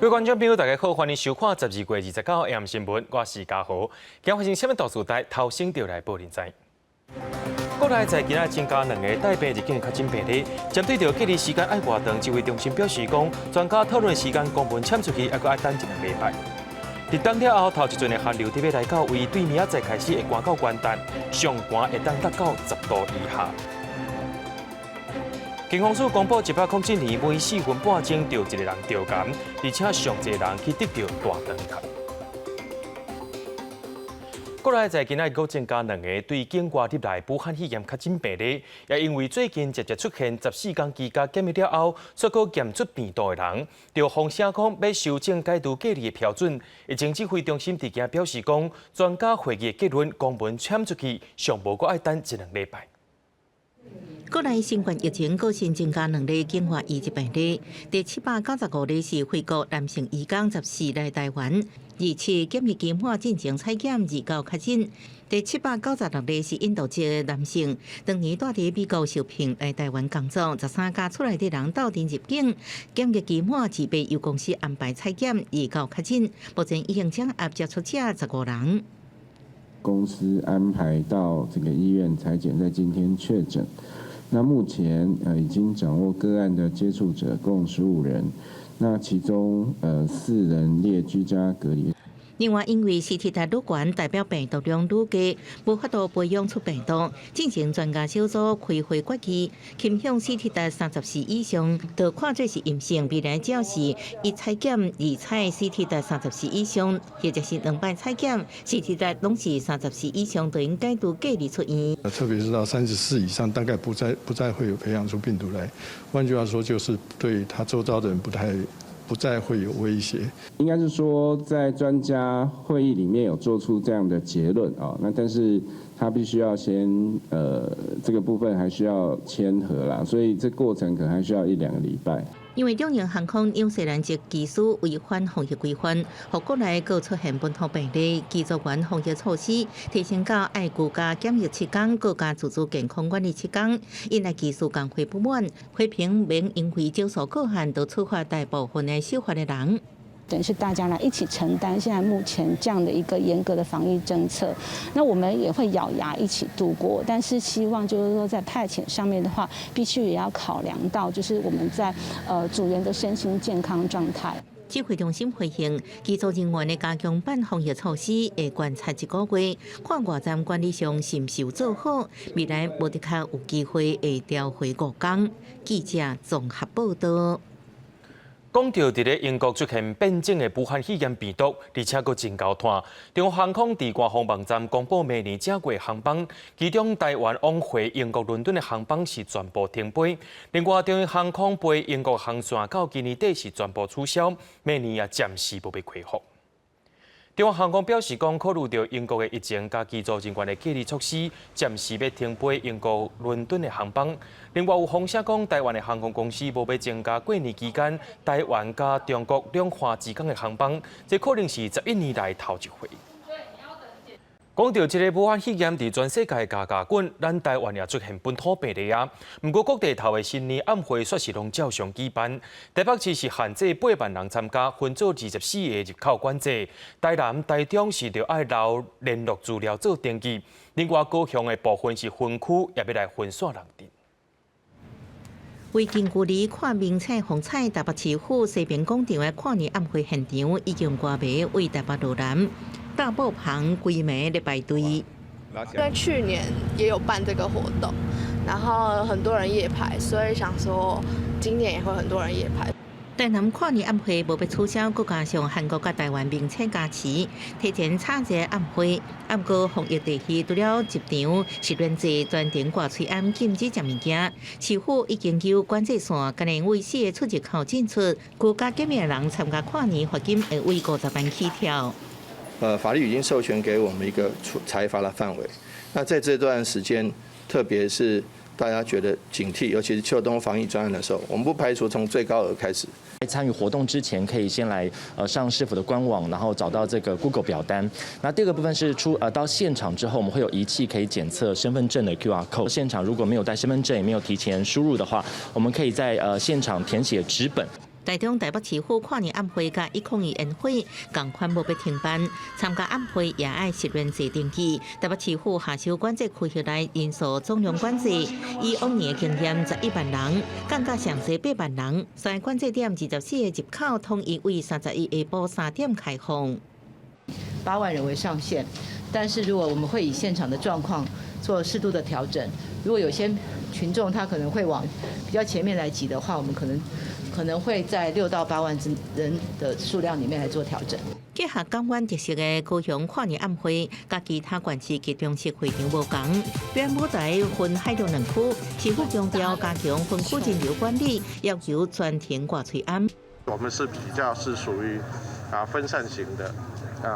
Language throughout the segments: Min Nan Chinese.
各位觀眾朋友，大家好，歡迎收看12月29號 AM 新聞，我是嘉豪。今發生啥物大事代，頭先就來報恁知。國內在今仔增加兩个帶病入境確診病例，針對著隔離時間愛偌長，指揮中心表示講，專家討論時間公文簽出去，猶閣愛等一兩禮拜。立冬了後，頭一陣的寒流特別來到，位對明仔載開始會寒到元旦，上寒會當達到10度以下。健康署公布，107年每4分半鐘就一個人著癌，而且上濟人去得著大腸癌。國內在今仔閣增加兩个對境外入來武漢肺炎確診病例，也因為最近捷捷出現14天居家檢疫了後，煞閣檢出病毒的人，就風聲講欲修正解除隔離的標準。疫情指揮中心佇今表示講，專家會議的結論公文簽出去，上無閣愛等一兩禮拜。國內新冠疫情閣新增加兩例境外移入病例，第795例是菲國男性移工14來台灣，27檢疫期滿進前採檢29確診。第796例是印度籍男性，當年蹛佇美國受聘來台灣工作，13家厝內底人鬥陣入境，檢疫期滿28由公司安排採檢29確診，目前已經掌握接觸者15人。公司安排到這個醫院採檢，在今天確診。那目前已經掌握個案的接觸者共15人，那其中4人列居家隔離。另外，因為 CT 值愈懸，代表病毒量愈低，無法度培養出病毒。進行專家小組開會決議，傾向 CT 值34以上，就看做是陰性。未來只要是一採檢、二採 CT 值三十四以上，或者是兩擺採檢 CT 值攏是三十四以上，就應解除隔離出院。特別是到三十四以上，大概不再會有培養出病毒來。換句話說，就是對他周遭的人不再會有威脅。應該是說，在專家會議裡面有做出這樣的結論啊，那但是他必須要先這個部分還需要簽核啦，所以這過程可能還需要一兩個禮拜。因為長榮航空紐西蘭籍機師違反防疫規範，予國內閣出現本土病例，機組員防疫措施提升到愛居家檢疫7天，閣加自主健康管理7天，引來機師工會不滿，批評免因為少數個案就處罰大部分的守法的人。等於是大家來一起承擔現在目前這樣的一個嚴格的防疫政策，那我們也會咬牙一起度過。但是希望就是說在派遣上面的話，必須也要考量到就是我們在組員的身心健康狀態。指揮中心回應，機組人員的加強版防疫措施會觀察一個月，看外站管理上是毋是有做好，未來無的確有機會會調回5工。記者綜合報道。講著佇咧英國出現變種的武漢肺炎病毒，而且閣真𠢕湠。長榮航空佇官方網站公布明年正月航班，其中台灣往回英國倫敦的航班是全部停飛。另外，長榮航空飛英國航線到今年底是全部取消，明年也暫時無欲恢復。長榮航空表示講，考慮著英國的疫情佮機組人員的隔離措施，暫時欲停飛英國倫敦的航班。另外有風聲講，台灣的航空公司無欲增加過年期間台灣佮中國兩岸之間的航班，這可能是11年來頭一回。講著這个武漢肺炎佇全世界加加滾，咱台灣也出現本土病例啊。毋過各地頭的新年暗會煞是攏照常舉辦。台北市是限制8萬人參加，分做24個入口管制。台南、台中是著愛留聯絡資料做登記。另外高雄的部分是分區，也欲來分散人陣。為近距離看明彩風采，台北市府西邊廣場的跨年暗會現場，已經歌迷為台北路南大布棚規暝咧排隊。因為去年也有辦這個活動，然後很多人夜排，所以想說今年也會很多人夜排。台南跨年暗會無欲取消，閣加上韓國佮台灣明星加持，提前炒熱暗會。毋過防疫地區除了入場實聯制全程掛喙罨禁止食物件，市府已經有管制線，干焦為四個出入口進出，居家檢疫的人參加跨年罰金會為50萬起跳。法律已經授權給我們一個處裁罰的範圍。那在這段時間，特別是大家覺得警惕，尤其是秋冬防疫專案的時候，我們不排除從最高額開始。在參與活動之前，可以先來上市府的官網，然後找到這個 Google 表單。那第二個部分是出到現場之後，我們會有儀器可以檢測身份證的 QR code。現場如果沒有帶身份證，也沒有提前輸入的話，我們可以在現場填寫紙本。台中台北市府跨年晚會佮102煙火仝款無欲停辦，參加晚會也愛實聯制登記。台北市府下修管制區域內人數總量管制，以往年的經驗，11萬人降到上濟8萬人。三個管制點24個入口統一為31下晡3點開放。 8萬人為上限，但是如果我們會以現場的狀況做適度的調整，如果有些群眾他可能會往比較前面來擠的話，我們可能會在6到8萬之人的數量裡面來做調整。結合港灣特色的高雄跨年晚會，佮其他縣市集中式會場無仝。表演舞台分海陸兩區，市府強調加強分區人流管理，要求全程掛喙罨。我們是比較是屬於分散型的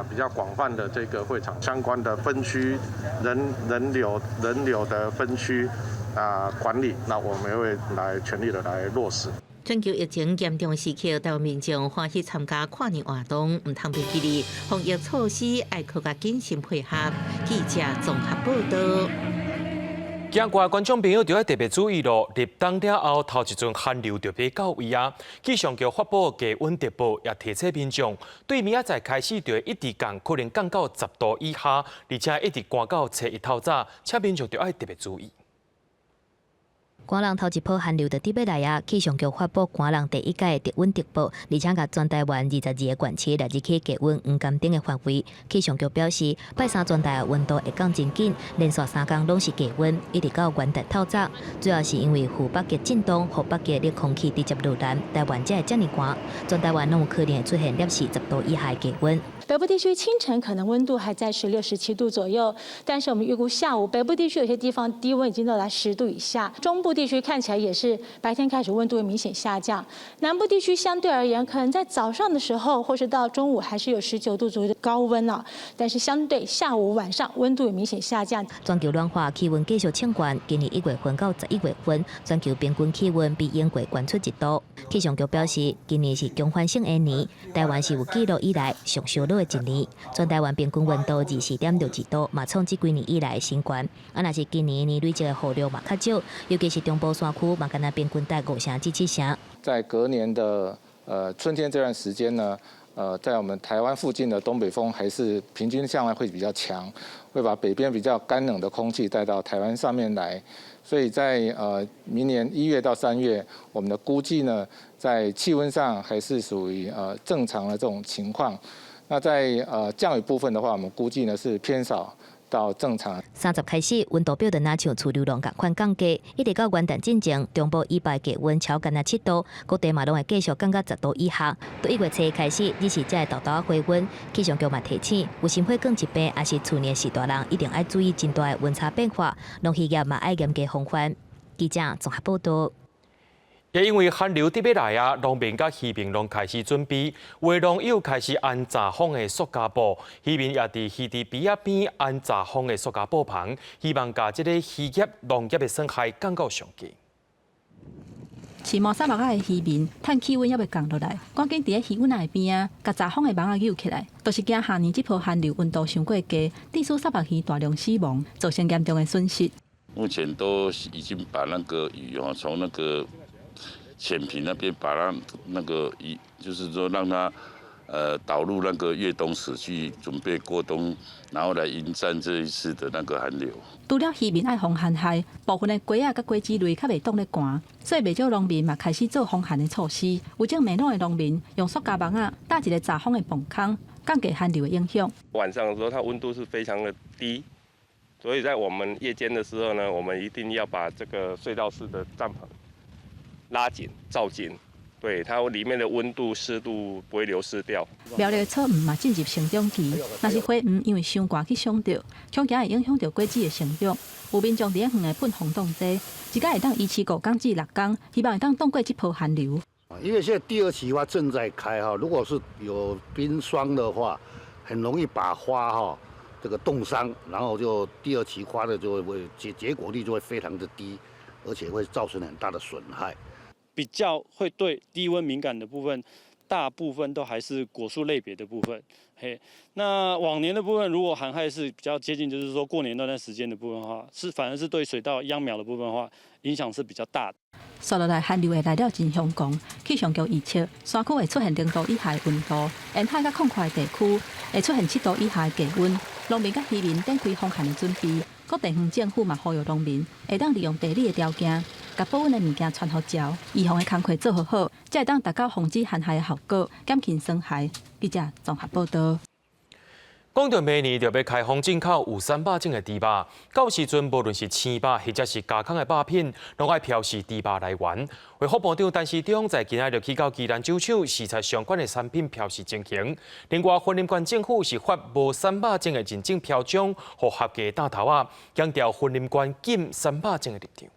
比較廣泛的這個會場相關的分區人流的分區管理，那我們會來全力的來落實。全球疫情嚴重時刻，台灣民眾歡喜參加跨年活動，毋通袂記得防疫措施愛閣較謹慎配合。記者綜合報道。驚過觀眾朋友就愛特別注意咯，立冬了後，頭一陣寒流就欲到位啊！氣象局發布低溫特報，也提醒民眾，對明仔載開始就會一直降，可能降到10度以下，而且一直寒到初一透早，請民眾就愛特別注意。寒人頭一波寒流就佇欲來啊！氣象局發布寒人第一屆的低溫特報，而且共全台灣22個縣市列入去低溫黃金頂的範圍。氣象局表示，拜三全台溫度會降真緊，連續3工攏是低溫，一直到元旦透早。主要是因為負北極震動，予北極冷空氣直接落南，台灣才會遮爾寒。全台灣攏有可能會出現攝氏10度以下的低溫。北部地區清晨可能溫度還在16、17度左右，但是我們預估下午北部地區有些地方低溫已經到達10度以下。中部地區看起來也是白天開始溫度會明顯下降。南部地區相對而言，可能在早上的時候或是到中午還是有19度左右的高溫啊，但是相對下午晚上溫度有明顯下降。全球暖化，氣溫繼續衝懸，今年1月份到11月份，全球平均氣溫比往過懸出1度。氣象局表示，今年是強反性的年，台灣是有記錄以來上燒熱的一年。全台灣平均溫度24.62度，嘛創這幾年以來的新高。啊，若是今年年累積的雨量嘛較少，尤其是中部山區嘛，干焦平均達5成至7成。在隔年的春天這段時間呢，在我們台灣附近的東北風還是平均向來會比較強，會把北邊比較乾冷的空氣帶到台灣上面來。所以在明年1月到3月，我們的估計呢，在氣溫上還是屬於正常的這種情況。那在降雨部分的話，我們估計呢是偏少到正常。30開始，溫度表就若像趨流浪仝款降低，一直到元旦進前，中部以北低溫超干焦7度，各地嘛攏會繼續降到10度以下。對1月初開始，日時才會沓沓仔回溫。氣象局嘛提醒，有心血管疾病抑是厝內序大人，一定愛注意真大的溫差變化，農漁業嘛愛嚴格防範。記者綜合報道。也因為寒流佇欲來啊，農民佮漁民攏開始準備，有的農友開始安閘風的塑膠布，漁民也佇魚池邊仔邊安閘風的塑膠布棚，希望共這个漁業農業的損害降到上低。飼毛沙漠仔的漁民，趁氣溫猶未降落來，趕緊佇咧魚塭仔的邊仔，共閘風的網仔搝起來，就是驚下年這波寒流溫度傷過低，致使沙漠魚大量死亡，造成嚴重的損失。目前都已經把那個魚哦，從那個淺坪那邊把它那個魚，就是說讓它導入那個越冬池去準備過冬，然後來迎戰這一次的那個寒流。除了漁民愛防寒害，部分的雞仔佮果子類較袂擋咧寒，所以袂少農民嘛開始做防寒的措施。有種梅朗的農民用塑膠網仔搭一个閘風的棚空，降低寒流的影響。晚上的時候，它溫度是非常的低，所以在我們夜間的時候呢，我們一定要把這個隧道式的帳篷拉緊、罩緊，對它裡面的溫度、濕度不會流失掉。苗栗的草莓嘛進入成長期，若是花黃因為傷寒去傷著，恐驚會影響著果子的成長。有民眾佇咧園內噴防凍劑，一工會當維持5工至6工，希望會當擋過這波寒流。因為現在第二期花正在開哈，如果是有冰霜的話，很容易把花哈這個凍傷，然後就第二期花的就會結果率就會非常的低，而且會造成很大的損害。比較會對低溫敏感的部分，大部分都還是果樹類別的部分。嘿，那往年的部分，如果寒害是比較接近，就是說過年那段時間的部分的話，是反而是對水稻秧苗的部分的話，影響是比較大的。紲落來寒流會來了真兇狂，氣象局預測山區會出現0度以下的溫度，沿海佮曠闊的地區會出現7度以下的低溫。農民佮漁民展開防寒的準備，各地方政府嘛呼籲農民會當利用地理的條件，共保溫的物件穿予厚，預防的工課做予好，才會當達到防止寒害的效果，減輕損害。記者綜合報導。講到明年就欲開放進口有瘦肉精的豬肉，到時陣無論是生肉或者是加工的肉品，攏愛標示豬肉來源。衛福部長陳時中在今仔日去到宜蘭酒廠視察相關的產品標示情形。另外，雲林縣政府是發無瘦肉精的認證標章，予合格大頭仔，強調雲林縣禁瘦肉精的立場。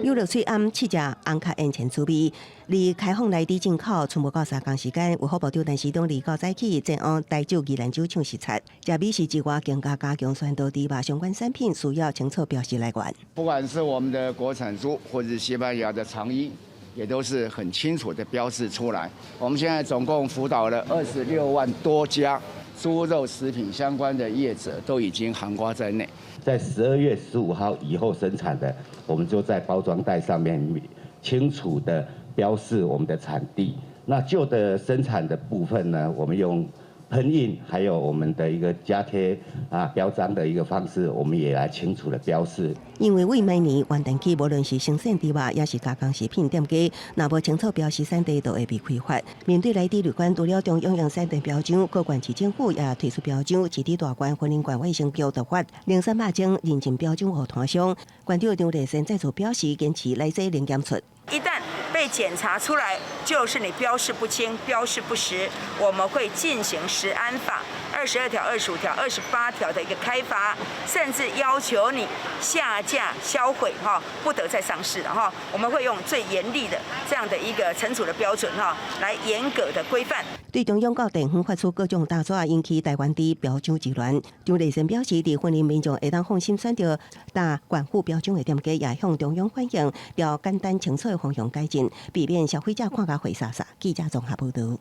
有落喙罨試食紅殼煙腸滋味，離開放來豬進口，賰無夠3工時間。衛福部長陳時中二號早起前往台酒宜蘭酒廠視察，食美食之外，更加加強宣導豬肉相關產品需要清楚標示來源。不管是我們的國產豬，或者是西班牙的長衣，也都是很清楚的標示出來。我們現在總共輔導了26萬多家豬肉食品相關的業者，都已經涵蓋在內。在12月15號以後生產的，我們就在包裝袋上面清楚的標示我們的產地。那舊的生產的部分呢，我們用噴印，還有我們的一個加貼啊標章的一個方式，我們也來清楚的標示。因為為明年元旦起，無論是生鮮豬肉，抑是加工食品店家，若無清楚標示產地，就會被開罰。面對來豬入關，除了中央用產地標章，各縣市政府也推出標章，市佇大觀雲林縣衛生局就發零瘦肉精認證標章予攤商。縣長張麗善再次表示，堅持來者零檢出。一旦被檢查出來，就是你標示不清、標示不實，我們會進行食安法22條、25條、28條的一個開罰，甚至要求你下架、銷毀，哈，不得再上市了，哈。我們會用最嚴厲的這樣的一個懲處的標準，哈，來嚴格的規範。對中央到地方發出各種大紙，引起台灣豬標章之亂。張麗善表示，佇雲林民眾會當放心選擇打縣府標章的店家，也向中央反映，朝簡單清楚的方向改進，避免消費者看甲火煞煞。記者綜合報導。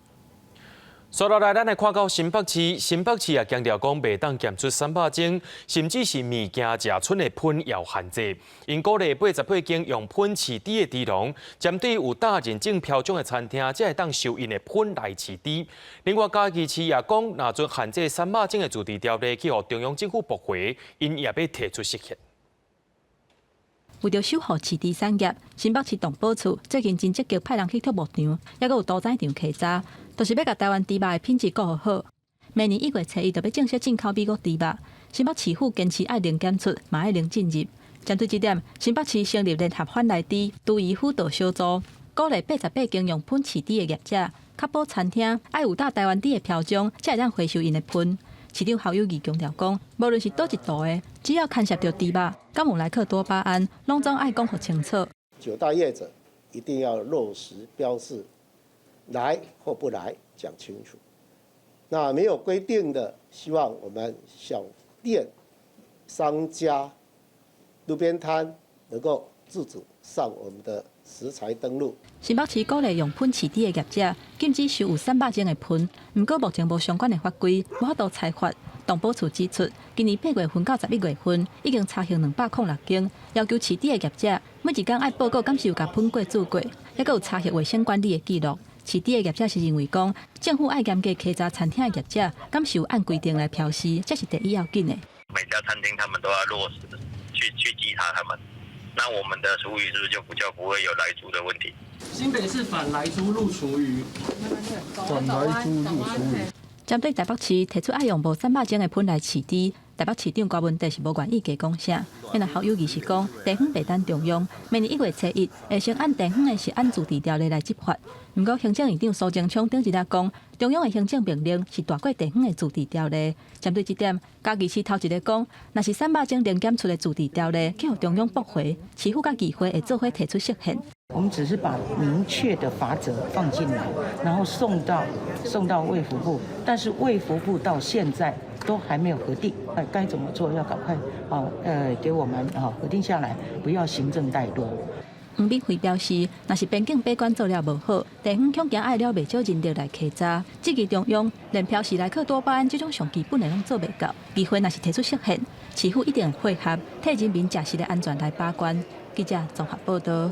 紲落來，咱來看到新北市，新北市也強調講，袂當檢出瘦肉精，甚至是物件食賰的噴藥限制。𪜶鼓勵88間用噴飼豬的豬農，針對有打認證標章的餐廳，才會當收𪜶的噴來飼豬。另外，嘉義市也講，若陣限制瘦肉精的自治條例去予中央政府駁回，𪜶也欲提出釋憲。為著守護飼豬產業，新北市動保處最近真積極派人去畜牧場，抑閣有屠宰場稽查，就是欲共台灣豬肉的品質顧好。明年1月初1就欲正式進口美國豬肉，新北市府堅持愛零檢出，嘛愛零進入。針對這點，新北市成立聯合反萊豬廚餘輔導小組，鼓勵88間用糞飼豬的業者，確保餐廳愛有打台灣豬的標章，才會當回收𪜶的糞。市長侯友宜強調講，無論是佗一道的，只要牽涉著豬肉，敢有萊克多巴胺，攏總愛講予清楚。九大業者一定要落實標示，來或不來講清楚。那沒有規定的，希望我們小店、商家、路邊攤能夠自主上我們的食材登錄。新北市鼓勵用糞飼豬的業者禁止收有瘦肉精的糞，毋過目前無相關的法規，無法度裁罰。動保處指出，今年8月份到11月份已經查核206間，要求飼豬的業者每一工愛報告敢是有共糞過注過，抑閣有查核衛生管理的記錄。飼豬的業者是認為講，政府愛嚴格稽查餐廳的業者，敢是有按規定來標示，這是第一要緊的。每家餐廳他們都要落實去稽查他們，那我們的廚餘是不是就比較不會有萊豬的問題？新北市反萊豬入廚餘，反萊豬入廚餘。針對台北市提出愛用無瘦肉精的糞來飼豬，台北市長柯文哲是無願意加講啥。但侯友宜是講，地方袂等中央，明年1月初1會先按地方的食安自治條例來執法。毋過行政院長蘇貞昌頂一日講，中央的行政命令是大過地方的自治條例。針對這點，嘉義市頭一个講，若是瘦肉精零檢出的自治條例去予中央駁回，市府佮議會會做伙提出釋憲。我們只是把明確的罰則放進來，然後送到衛福部，但是衛福部到現在都還沒有核定，該怎麼做要趕快啊，給我們啊核定下來，不要行政怠惰。黃敏惠表示，若是邊境把關做了無好，地方恐驚愛了袂少人力來稽查。質疑中央連標示萊克多巴胺這種上基本的攏做袂到，議會若是提出釋憲，市府一定會配合，替人民食食的安全來把關。記者綜合報道。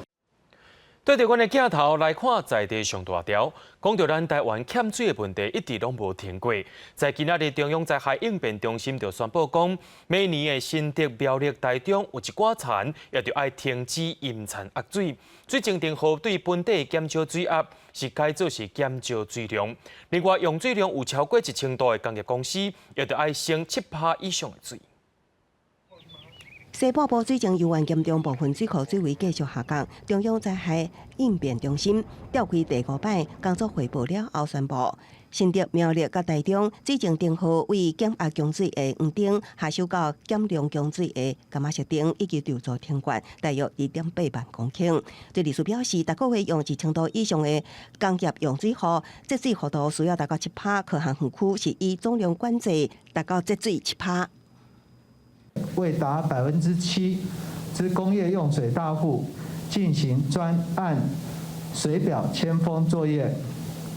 對著阮的鏡頭來看，在地上大條，講著咱台灣欠水的問題一直攏無停過。在今仔日中央災害應變中心就宣布講，明年的新竹苗栗台中有一寡田，也著愛停止淹田壓水，水井燈號對本地減少水壓，是改做是減少水量。另外，用水量有超過1000度的工業公司，也著愛省7%以上的水。西半部水情猶原嚴重，部分水庫水位繼續下降。中央災害應變中心召開第五擺工作匯報了後，宣布新竹、苗栗佮台中水情燈號為減壓供水的黃燈下修到減量供水的柑仔色燈，以及籌措停灌，大約2.8萬公頃。水利署表示，逐個月用1000度以上的工業用水戶，節水幅度需要達到7%，可行園區是以總量管制達到節水7%。為達7%之工業用水大戶進行專案水表鉛封作業。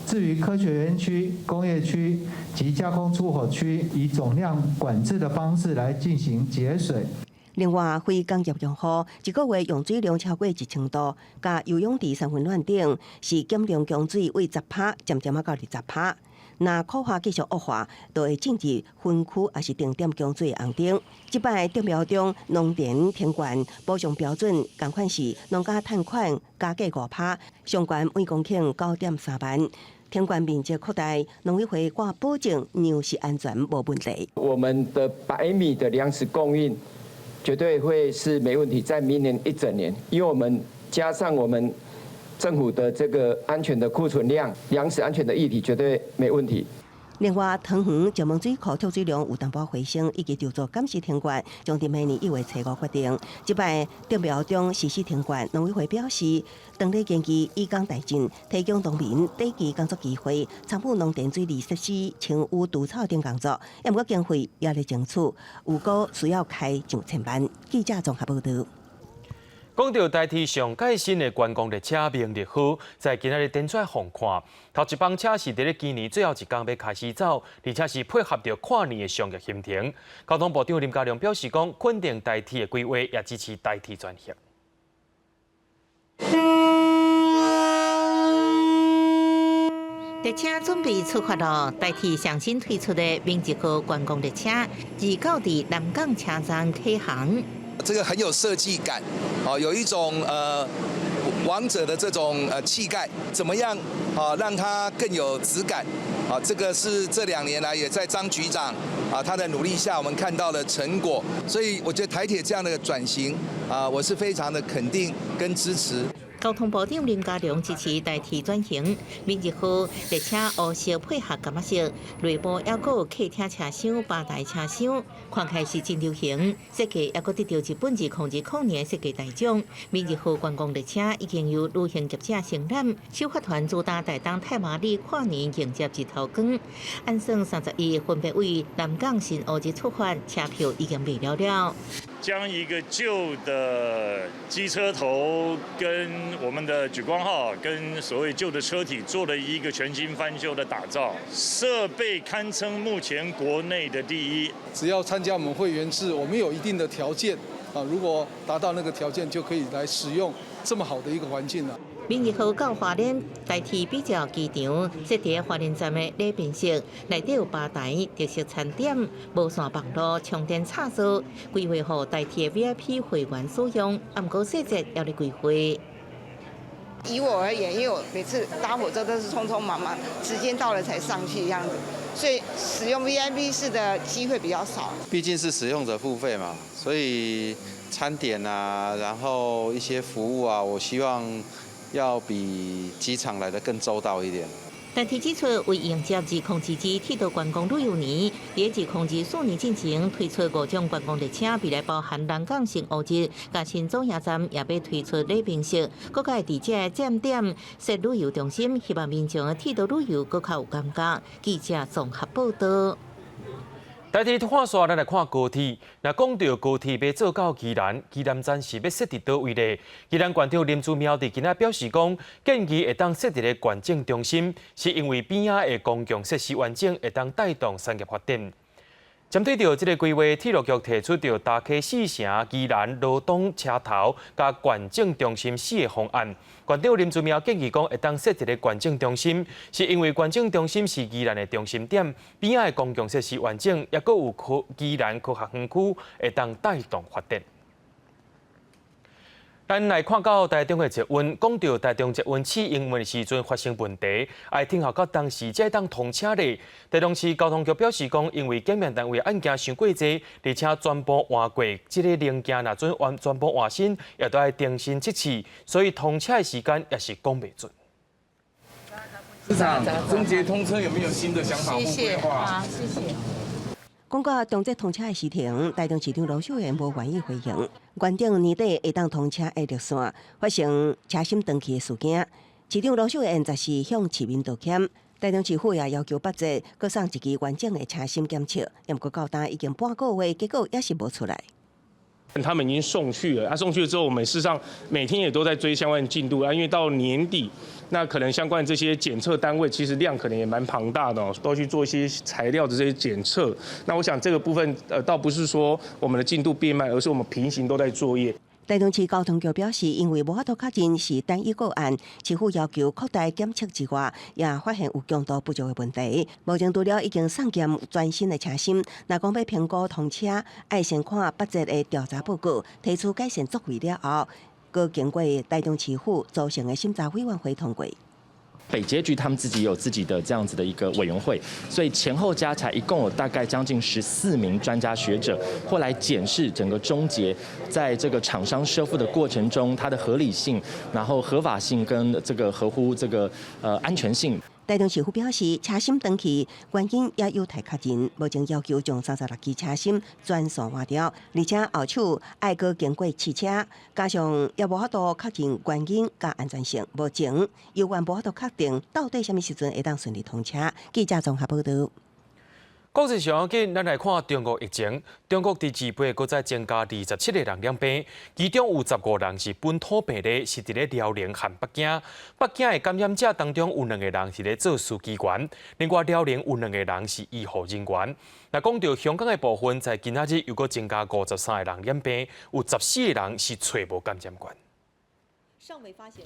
至於科學園區、工業區及加工出口區，以總量管制的方式來進行節水。另外，非工業用戶一個月用水量超過1000度，佮游泳池三溫暖等，是減量供水為10%，漸漸仔到20%。若苦旱繼續惡化，就會進入分區抑是定點供水紅燈。這擺竹苗中農田停灌補償標準，仝款是農家貸款加價5%，上懸每公頃9.3萬。停灌面積擴大，農委會掛保證糧食安全無問題。我們的白米的糧食供應絕對會是沒問題，在明年一整年，因為我們加上我們政府的這個安全的庫存量，糧食安全的議題絕對沒問題。另外，桃園石門水庫蓄水量有淡薄回升，以及籌措暫時停灌，將佇明年1月初5決定。這擺竹苗中實施停灌，農委會表示，當咧根據以工代賑，提供農民短期工作機會，參與農田水利設施、清淤除草等工作，抑毋過經費也咧爭取，有閣需要開上千萬。記者綜合報道。講到台鐵上蓋新的觀光列車明日號，在今仔日展出來予看。頭一班車是佇咧今年最後一工欲開始走，而且是配合著跨年的商業行程。交通部長林佳龍表示講，肯定台鐵的規劃，也支持台鐵轉型。列車準備出發囉！台鐵上新推出的明日號觀光列車，預告佇南港車站啟航。這個很有設計感，哦，有一種王者的這種氣概，怎麼樣啊，讓它更有質感？啊，這個是這2年來也在張局長啊他的努力下，我們看到了成果。所以我覺得台鐵這樣的轉型啊，我是非常的肯定跟支持。交通部長林佳龍支持台鐵轉型，明日號列車烏色配合柑仔色，內部猶閣有客廳車廂、吧台車廂，看起來是真流行。設計猶閣得著日本2020年設計大獎。明日號觀光列車已經由旅行業者承攬，首發團主打台東太麻里跨年迎接日頭光。按算31分別為南港新烏日出發，車票已經賣了了。將一個舊的機車頭跟我們的莒光號跟所謂舊的車體做了一個全新翻修的打造，設備堪稱目前國內的第一。只要參加我們會員制，我們有一定的條件啊，如果達到那個條件，就可以來使用這麼好的一個環境了。明日號到花蓮代替比較機場，設佇花蓮站的禮賓室，內底有吧台、特色餐點、無線網路、充電插座，規劃予台鐵 VIP 會員使用。毋過細節猶咧規劃。以我而言，因為我每次搭火車都是匆匆忙忙，時間到了才上去這樣子，所以使用 VIP 室的機會比較少。畢竟是使用者付費嘛，所以餐點啊，然後一些服務啊，我希望要比機場來得更周到一點。台鐵指出，為迎接2022鐵道觀光旅遊年，佇2024年進前推出五種觀光列車，未來包含南港新烏日、佮新左營站，也欲推出禮賓室，閣會佇這个站點設旅遊中心，希望民眾的鐵道旅遊閣較有感覺。記者綜合報道。台鐵拖線，咱來看高鐵。若講著高鐵欲做到宜蘭，宜蘭站是欲設佇佗位咧？宜蘭縣長林姿妙佇今仔表示講，建議會當設佇咧縣政中心，是因為邊仔的公共設施完整，會當帶動產業發展。針對著這个規劃，鐵路局提出著大溪四城、宜蘭、羅東、車頭佮縣政中心四个方案。縣長林姿妙建議講，會當設佇咧縣政中心，是因為縣政中心是宜蘭的中心點，邊仔的公共設施完整，抑閣有科宜蘭科學園區，會當帶動發展。咱來看到台中的捷運，講著台中捷運試營運的時陣發生問題，愛聽候到當時才會當通車咧。台中市交通局表示講，因為檢驗單位案件傷過濟，而且全部換過這个零件，若準完全部換新，也都愛重新測試，所以通車的時間也是講袂準。市長，中捷通車有沒有新的想法或規劃？好，謝謝。講到中捷通車的事情，台中市長盧秀燕無願意回應。原定年底會當通車的綠線發生車芯斷去的事件，市長盧秀燕則是向市民道歉。台中市府也要求北捷閣送一支完整的車芯檢測，毋過到今已經半個月，結果也是無出來。他們已經送去了，啊，送去了之後，我們事實上每天也都在追相關的進度啊，因為到年底，那可能相關的這些檢測單位其實量可能也蠻龐大的哦，都要去做一些材料的這些檢測。那我想這個部分，倒不是說我們的進度變慢，而是我們平行都在作業。台中市交通局表示，因為無法度確認是單一個案，市府要求擴大檢測之外，也發現有強度不足的問題。目前除了已經送檢全新的車芯，若講欲評估通車，愛先看北捷的調查報告，提出改善作為了後，閣經過台中市府組成的審查委員會通過。北捷局他們自己有自己的這樣子的一個委員會，所以前後加起來一共有大概將近14名專家學者會來檢視整個中捷在這個廠商修復的過程中，它的合理性、然後合法性跟這個合乎這個安全性。台中市府表示，車芯斷去原因也有待確認，目前要求將36支車芯全數換掉，而且後手愛閣經過試車，加上也無法度確認原因佮安全性，目前猶原無法度確定到底啥物時陣會當順利通車。記者綜合報導。國際上緊，咱來看中國疫情。中國佇二八閣再增加27個人染病，其中有15人是本土病例，是佇咧遼寧和北京。北京的感染者當中有兩個人是咧做書記員，另外遼寧有兩個人是醫護人員。若講著香港的部分，在今仔日又閣增加53個人染病，有14個人是揣無感染源。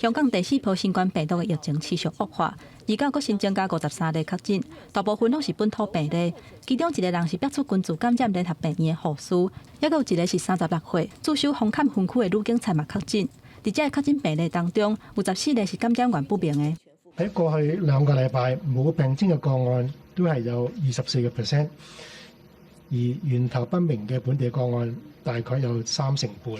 香港第四波新冠病毒的疫情持續惡化，而家閣新增加53例確診，大部分攏是本土病例，其中一個人是百出根治感染聯合病院的護士，抑閣有一個是36歲駐守紅磡分區的女警察嘛確診。佇這个確診病例當中，有14個是感染源不明的。喺過去2個禮拜冇病徵嘅個案都係有24個 percent，而源頭不明嘅本地個案大概有三成半。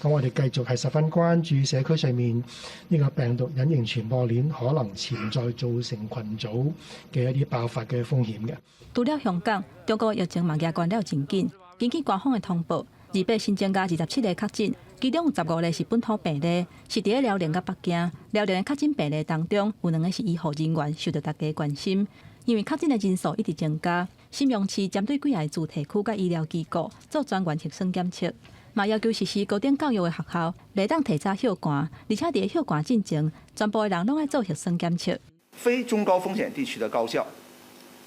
咁我哋繼續係十分關注社區上面呢個病毒隱形傳播鏈可能潛在造成群組嘅一啲爆發嘅風險嘅。除了香港，中國疫情嘛夯懸了真緊。根據官方的通報，二八新增加27例確診，其中有15例是本土病例，是佇咧遼寧佮北京。遼寧的確診病例當中，有兩個是醫護人員，受著大家關心，因為確診的人數一直增加。瀋陽市針對幾个住宅區佮醫療機構做專員核酸檢測。嘛要求實施高等教育的學校，袂當提早歇館，而且佇歇館進前，全部的人攏愛做核酸檢測。非中高風險地區的高校，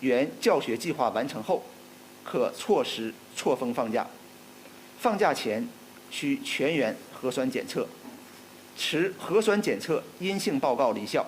原教學計劃完成後，可錯時錯峰放假。放假前需全員核酸檢測，持核酸檢測陰性報告離校。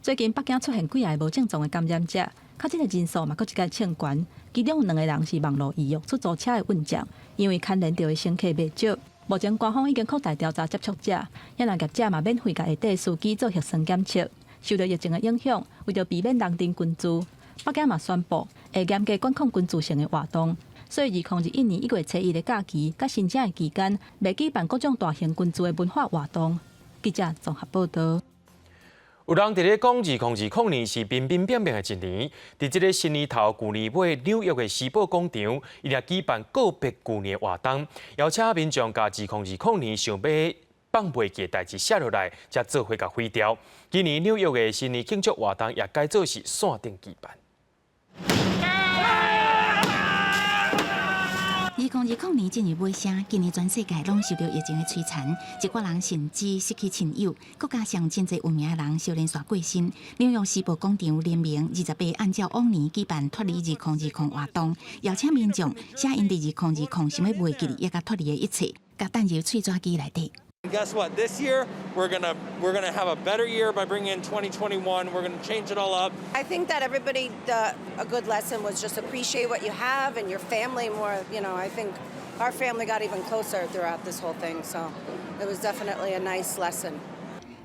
最近北京出現幾个無症狀的感染者，確診的人數嘛，閣一擺衝懸。其中有兩個人是網路預約出租車的運將，因為牽連著的乘客袂少。目前官方已經擴大調查接觸者，也讓業者嘛免費共下底司機做核酸檢測。受著疫情的影響，為著避免人陣群聚，北京嘛宣布會嚴格管控群聚性的活動。所以2021年1月初1的假期佮新正的期間，袂舉辦各種大型群聚的文化活動。記者綜合報導。有人佇咧講，2020年是變變變變的一年。佇這个新年頭、舊年尾，紐約的時報廣場，伊也舉辦告別舊年的活動，邀請民眾共2020年想欲放袂記的代誌寫落來，才做伙共毀掉。今年紐約的新年慶祝活動也改做是線頂舉辦。2020年進入尾聲，今年全世界攏受著疫情的摧殘，一寡人甚至失去親友，閣加上真濟有名的人相連紲過身。紐約時報廣場聯名28按照往年舉辦脫離2020活動，邀請民眾寫𪜶佇2020想欲袂記得抑佮脫離的一切，共擲入碎紙機內底。 Guess what? This year we're gonna have a better year by bringing in 2021. We're gonna change it all up. I think that everybody, a good lesson was just appreciate what you have and your family more. I think our family got even closer throughout this whole thing, so it was definitely a nice lesson.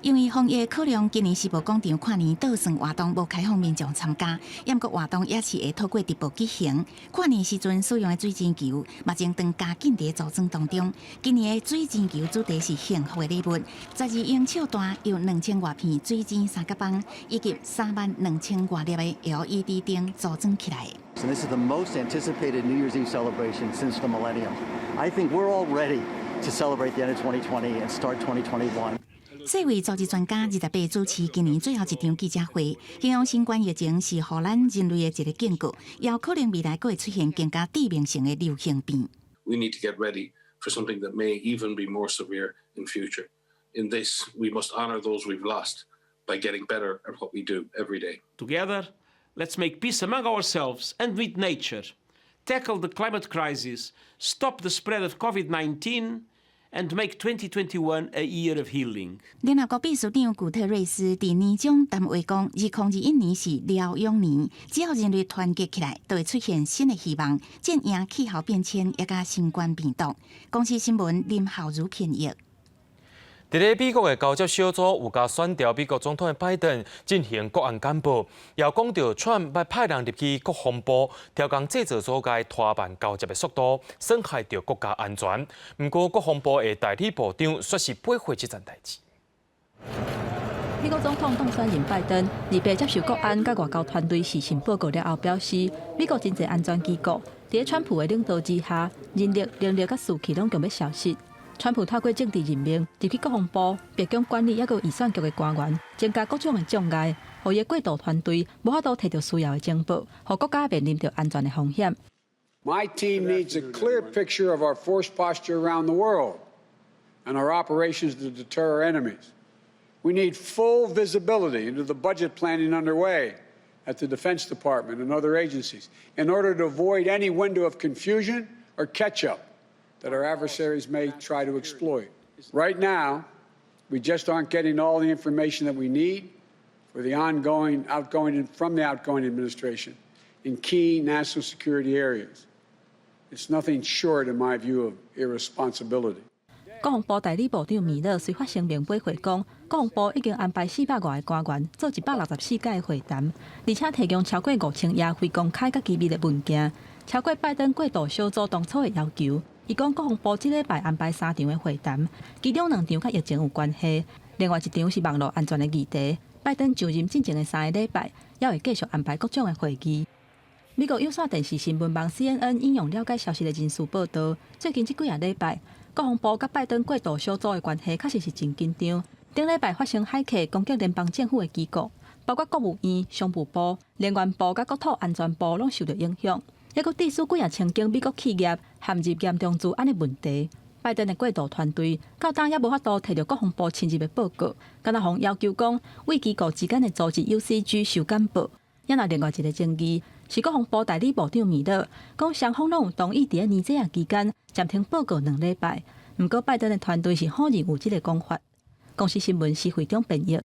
因為防疫考量，今年時報廣場跨年倒算活動無開放民眾參加，毋過活動也是會透過直播舉行。跨年時陣使用的水晶球，目前正加緊佇組裝當中。今年的水晶球主題是幸福的禮物，12英尺大，由2000外片水晶三角枋以及3萬2000外粒的 LED 燈組裝起來。 And this is the most anticipated New Year's Eve celebration since the millennium. I think we're all ready to celebrate the end of 2020 and start 2021. 世衛組織專家28主持今年最後一場記者會，形容新冠疫情是予咱人類的一個警告，有可能未來閣會出現更加致命性的流行病。 We need to get ready for something that may even be more severe in future. In this, we must honor those we've lost by getting better at what we do every day. Together, let's make peace among ourselves and with nature, tackle the climate crisis, stop the spread of COVID-19, and make 2021 a year of healing. 聯合國秘書長古特瑞斯佇年終談話講，2021年是療養年，只要人類團結起來，就會出現新的希望，戰贏氣候變遷，抑佮新冠病毒。公視新聞林浩如編譯。佇咧美國的交接小組有共選調美國總統的拜登進行國安簡報，又講著川普派人入去國防部，調工製造組共拖慢交接的速度，損害著國家安全。毋過國防部的代理部長煞是駁回這層代誌。美國總統當選人拜登28接受國安佮外交團隊視訊報告了後，表示美國真濟安全機構佇川普的領導之下，人力、能力佮士氣攏強欲消失。川普透過政治任命入去國防部、白宮管理抑閣預算局的官員，增加各種的障礙，予伊的過渡團隊無法度提著需要的情報，予國家面臨著安全的風險。 My team needs a clear picture of our force posture around the world and our operations to deter our enemies. We need full visibility into the budget planning underway at the Defense Department and other agencies in order to avoid any window of confusion or catch-up that our adversaries may try to exploit. Right now, we just aren't getting all the information that we need for the ongoing, outgoing, and from the outgoing administration in key national security areas. It's nothing short, in my view, of irresponsibility. 國防部代理部長米勒隨發聲明駁回講，國防部已經安排400外个官員做164屆會談，而且提供超過5000頁非公開佮機密的文件，超過拜登過渡小組當初的要求。伊講國防部這禮拜安排三場的會談，其中兩場佮疫情有關係，另外一場是網路安全的議題。拜登就任進前的3個禮拜，猶會繼續安排各種的會議。美國有線電視新聞網 CNN 引用了解消息的人士報導，最近這幾仔禮拜，國防部佮拜登過渡小組的關係確實是真緊張。頂禮拜發生駭客攻擊聯邦政府的機構，包括國務院、商務部、能源部佮國土安全部攏受著影響。抑閣致使幾仔千間美國企業陷入嚴重資安的問題。拜登的過渡團隊到今猶無法度提著國防部親入的報告，敢若予要求講為機構之間的組織 UCG 修簡報。抑若另外一個爭議是國防部代理部長米勒講，雙方攏有同意佇咧年底仔期間暫停報告2禮拜。毋過拜登的團隊是否認有這個講法。公視新聞施惠中編譯。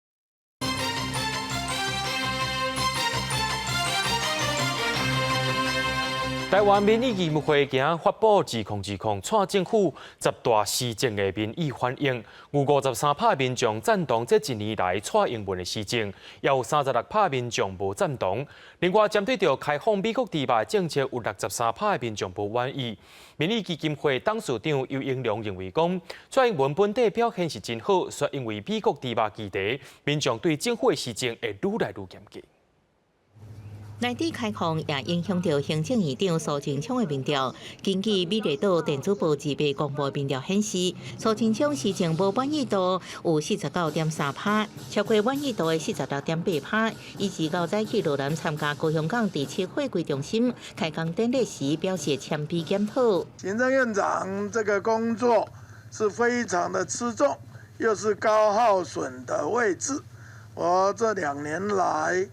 台灣民意基金會今仔發布2020蔡政府十大施政的民意反應，有53趴民眾贊同這一年來蔡英文的施政，也有36趴民眾無贊同。另外，針對著開放美國豬肉政策，有63趴的民眾無滿意。民意基金會董事長游盈隆認為講，蔡英文本底表現是真好，卻因為美國豬肉議題，民眾對政府的施政會愈來愈嚴格。內地開放也影響著行政院長蘇貞昌的民調。根據美麗島電子報自費公布民調顯示，蘇貞昌施政無滿意度有49.3%，超過滿意度的46.8%。伊自較早去羅南參加高雄港第七貨櫃中心開工典禮時，表示謙卑檢討。行政院長這個工作是非常的吃重，又是高耗損的位置。我這2年來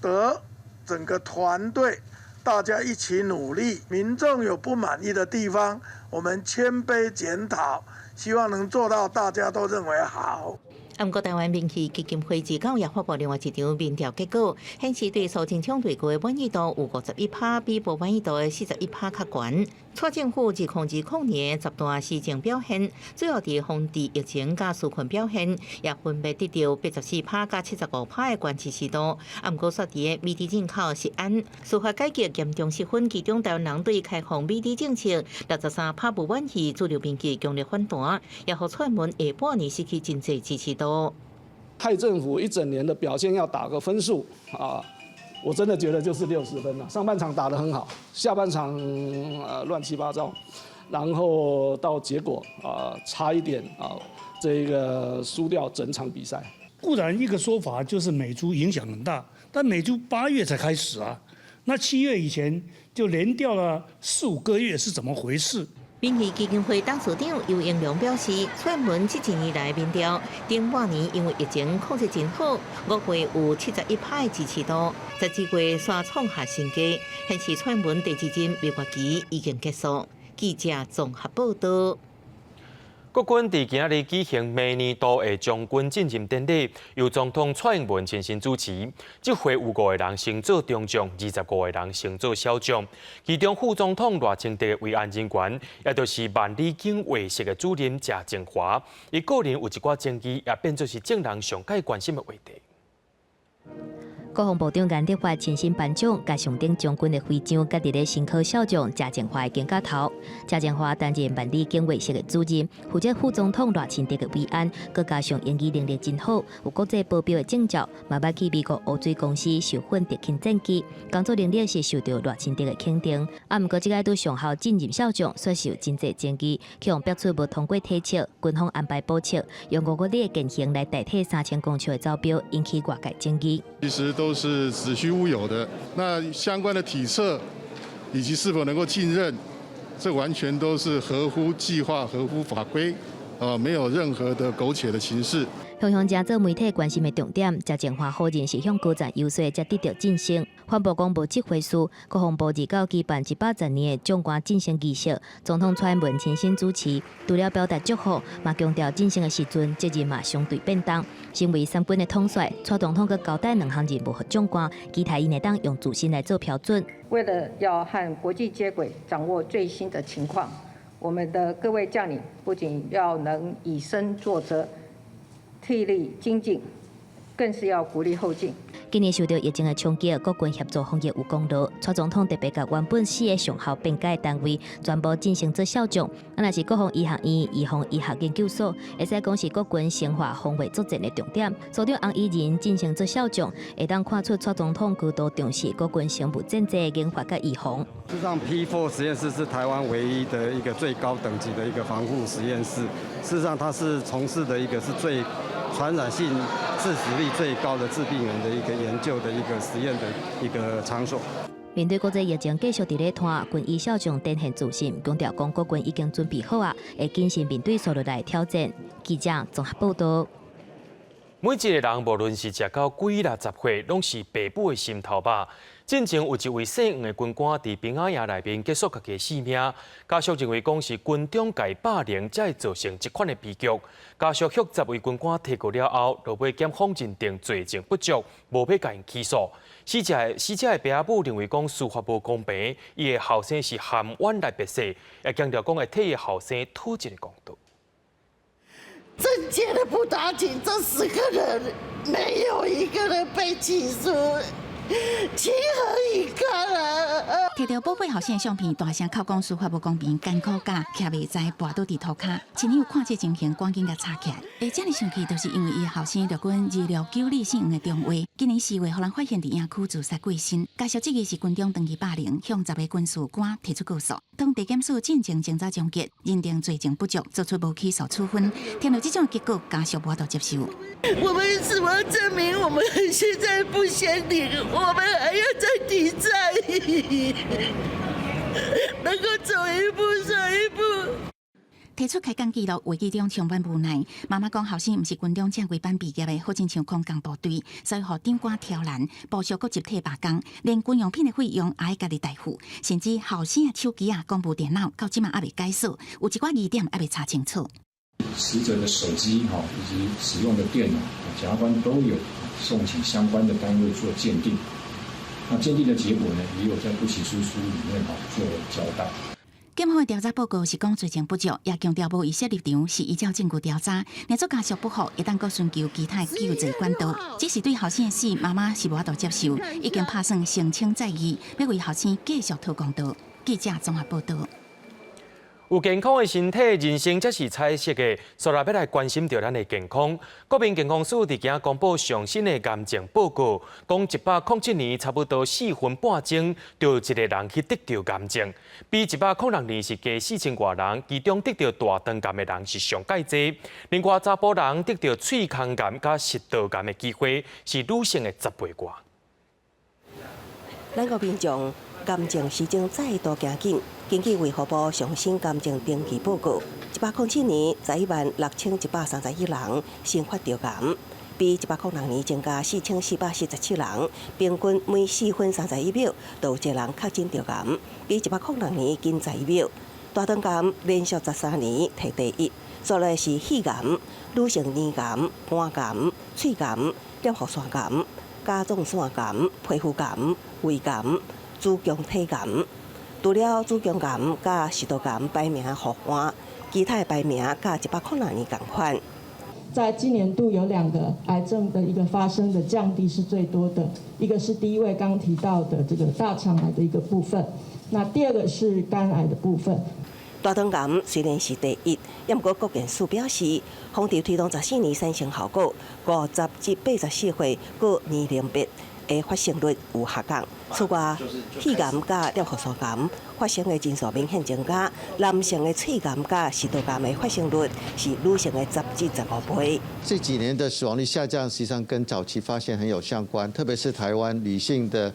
得整個團隊大家一起努力，民眾有不滿意的地方，我們謙卑檢討，希望能做到大家都認為好。毋過，台灣民意基金會自九也發布另外一場民調結果，顯示對蘇貞昌內閣的滿意度有51%，比無滿意度的41%較懸。蔡政府2020年十大施政表現，主要佇防治疫情佮紓困表現，也分別得著84%佮75%的懸支持度。啊，毋過煞佇個美豬進口食安、司法改革嚴重失分，其中台灣人對開放美豬政策63%無滿意，主流民意強烈反彈，也予蔡英文下半年失去真濟支持度。蔡政府一整年的表現要打個分數啊，我真的覺得就是60分了。上半場打得很好，下半場亂七八糟，然後到結果啊差一點啊，這個輸掉整場比賽。固然一個說法就是美豬影響很大，但美豬8月才開始啊，那7月以前就連掉了四五個月是怎麼回事？民意基金會董事長游盈隆表示，蔡英文這一年來民調，頂半年因為疫情控制真好，5月有71%的支持度，12月煞創下新低，顯示蔡英文第二任蜜月期已經結束。記者綜合報道。國軍佇今仔日舉行明年度的將軍晉任典禮，由總統蔡英文親身主持。這回有五個人升做中將，25個人升做少將。其中副總統賴清德的維安人員，也就是萬里警衛室的主任謝靜華，伊個人有一寡爭議，也變做是眾人上蓋關心的話題。國防部長顏德發親身頒獎，共上等將軍的徽章，佮佇咧升科少將謝靜華的肩胛頭。謝靜華擔任萬里警衛室的主任，負責副總統賴清德的維安，閣加上英語能力真好，有國際保鏢的證照，嘛捌去美國烏水公司受訓特勤戰機，工作能力是受著賴清德的肯定。啊，毋過這擺拄上校晉任少將，煞受真濟爭議，去予爆出無通過體測，軍方安排補測，用5個月的現行來代替3000公尺的走標，引起外界爭議。其實都是子虛烏有的。那相關的體測以及是否能夠晉任，這完全都是合乎計劃、合乎法規，啊，沒有任何的苟且的情事。向向成做媒體關心的重點，謝靜華否認是向高層遊說才得著晉升。反駁講無這回事。國防部二九舉辦110年的將官晉升儀式，總統蔡英文親身主持，除了表達祝福，嘛強調晉升的時陣責任嘛相對變重。身為三軍的統帥，蔡總統閣交代兩項任務予將官，期待𪜶會當用自身來做標準。為了要和國際接軌，掌握最新的情況，我們的各位將領不僅要能以身作則，惕勵精進，更是要鼓勵後進。今年受著疫情的衝擊，國軍協助防疫有功勞。蔡總統特別共原本四个上校編改單位全部晉升做少將。啊，若是國防醫學院預防醫學研究所，會使講是國軍深化防衛作戰的重點。所長洪以仁晉升做少將，會當看出蔡總統高度重視國軍生物戰爭的研發佮預防。事實上，P4 實驗室是台灣唯一的一個最高等級的一個防護實驗室。事實上，它是從事的一個是最傳染性致死率最高的致病源的一個研究的一個實驗的一個場所。面對國際疫情繼續佇咧拖，軍醫少將展現自信，強調講國軍已經準備好啊，會謹慎面對紲落來的挑戰。記者綜合報道。每一个人無論是食到幾六十歲，攏是爸母的心頭肉。進前有一位姓黃的軍官佇兵仔營內面結束家己的性命，家屬認為講是軍中共霸凌，才會造成這款的悲劇。家屬向這位軍官提告了後，落尾檢方認定罪證不足，無欲共𪜶起訴。死者的爸母認為講司法無公平，伊的後生是含冤來別世，也強調講會替伊後生討一個公道。證件的不打緊，這10個人沒有一個人被起訴，情何以堪啊！提著寶貝後生的相片，大聲哭講司法無公平，艱苦甲徛袂知跋倒佇塗跤，親友看這情形，趕緊共查起來。會遮爾生氣，就是因為伊後生陸軍2692姓黃的中尉，今年4月，予人發現佇營區自殺過身。家屬質疑是軍中長期霸凌，向10個軍事官提出告訴。當地檢署進前偵查終結，認定罪證不足，做出無起訴處分。聽著這種結果，家屬無法度接受。我們怎麼證明我們現在不先領，我們還要再抵債，能夠走一步算一步。提出開講記錄，話語中充滿無奈。媽媽講，後生毋是軍中正規班畢業的，好親像空降部隊，所以予長官刁難，部屬閣集體罷工，連軍用品的費用也愛家己代付，甚至後生的手機啊、公務電腦到這馬猶未解鎖，有一寡疑點猶未查清楚。死者的手機哈以及使用的電腦，檢察官都有送請相關的單位做鑑定。那鑑定的結果呢，也有在不起訴書裡面哈做交代。檢方的調查報告是講罪證不足，也強調無預設立場，是依照證據調查。若做家屬不服，會當閣尋求其他救濟管道。只是對後生的死，媽媽是無法度接受，已經拍算申請再議，欲為後生繼續討公道。記者綜合報導。有健康的身體，人生才是彩色的。所以欲來關心著咱的健康。國民健康署佇今仔公布上新的癌症報告，講107年差不多4分半鐘就有一個人去得著癌症，比106年是加4000外人，其中得著大腸癌的人是上蓋濟。另外，查埔人得著喙空癌佮食道癌的機會是女性的10倍外。咱國民眾癌症時鐘再度行緊。根據衛福部上新癌症登記報告，107年116,131人新發著癌，比106年增加4447人，平均每4分31秒就有一個人確診著癌，比106年緊11秒。大腸癌連續13年提第一，再來是肺癌、乳腺癌、肝癌、喙癌、攝護腺癌、甲狀腺癌、皮膚癌、胃癌、子宮體癌。除了子宮癌佮食道癌排名予換，其他的排名佮106年仝款。在今年度有兩個癌症的一個發生的降低是最多的，一個是第一位剛提到的這個大腸癌的一個部分，那第二個是肝癌的部分。大腸癌雖然是第一，毋過國健署表示，防治推動14年產生效果，50至84歲各年齡別的發生率有下降。此外，肺癌佮攝護腺癌發生的人數明顯增加，男性的喙癌佮食道癌的發生率是女性的10至15倍。這幾年的死亡率下降，實際上跟早期發現很有相關，特別是台灣女性的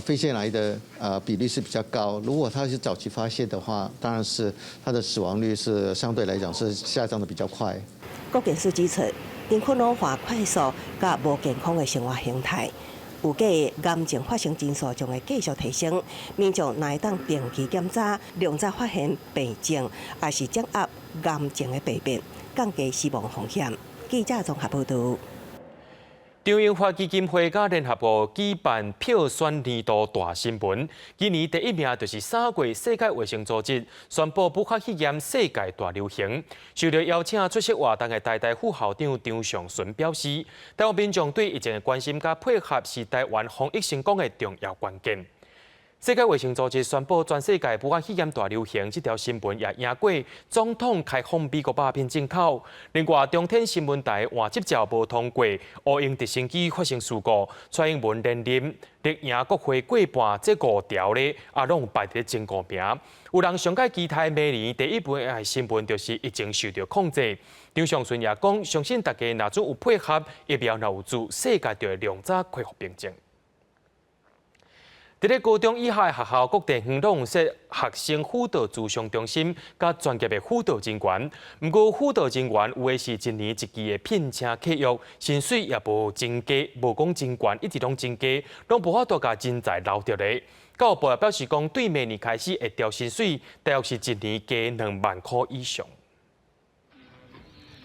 肺腺癌的比例是比較高。如果她是早期發現的話，當然是她的死亡率是相對來講是下降得比較快。國健署指出，人口老化快速佮無健康的生活形態，預計癌症發生人數將會繼續提升。民眾若會當定期檢查，量早發現病症，抑是掌握癌症的病變，降低死亡風險。記者綜合報導。張榮發基金會佮聯合國舉辦票選年度大新聞，今年第一名就是3月世界衛生組織宣布武漢肺炎世界大流行。受到邀請出席活動的台大副校長張上淳表示，台灣民眾對疫情的關心佮配合是台灣防疫成功的重要關鍵。世界衛生組織宣布全世界武漢肺炎大流行，這條新聞也贏過總統開放美國肉品進口。另外，中天新聞台換執照無通過，烏鷹直升機發生事故，蔡英文連任力贏國會過半，這五條咧也攏排佇前五名。有人上蓋期待明年第一份的新聞就是疫情受著控制。張上淳也講，相信大家若準有配合，疫苗若有做，世界就會量早恢復平靜。佇咧高中以下的學校，各地方攏有設學生輔導諮商中心，佮專業的輔導人員。毋過輔導人員有的是一年一季的聘請契約，薪水也無真低，無講真懸，一直攏真低，攏無法度共人才留著咧。教育部也表示講，對明年開始會調薪水，大約是一年加2萬箍以上。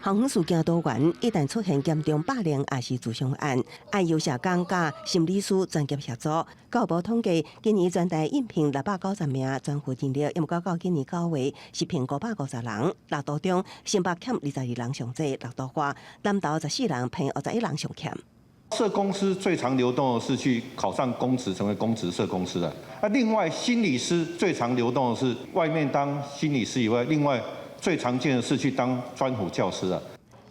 校園事件多元，一旦出現嚴重霸凌抑是自傷案，愛由社工佮心理師專業協助。教育部統計，今年全台應聘690名專輔人力，毋過到今年9月是聘550人，六都中新北欠22人上濟，六都外南投14人，澎湖21人上欠。社工師最常流動的是去考上公職，成為公職社工師的。那另外心理師最常流動的是外面當心理師以外，另外最常見的是去當專輔教師啊。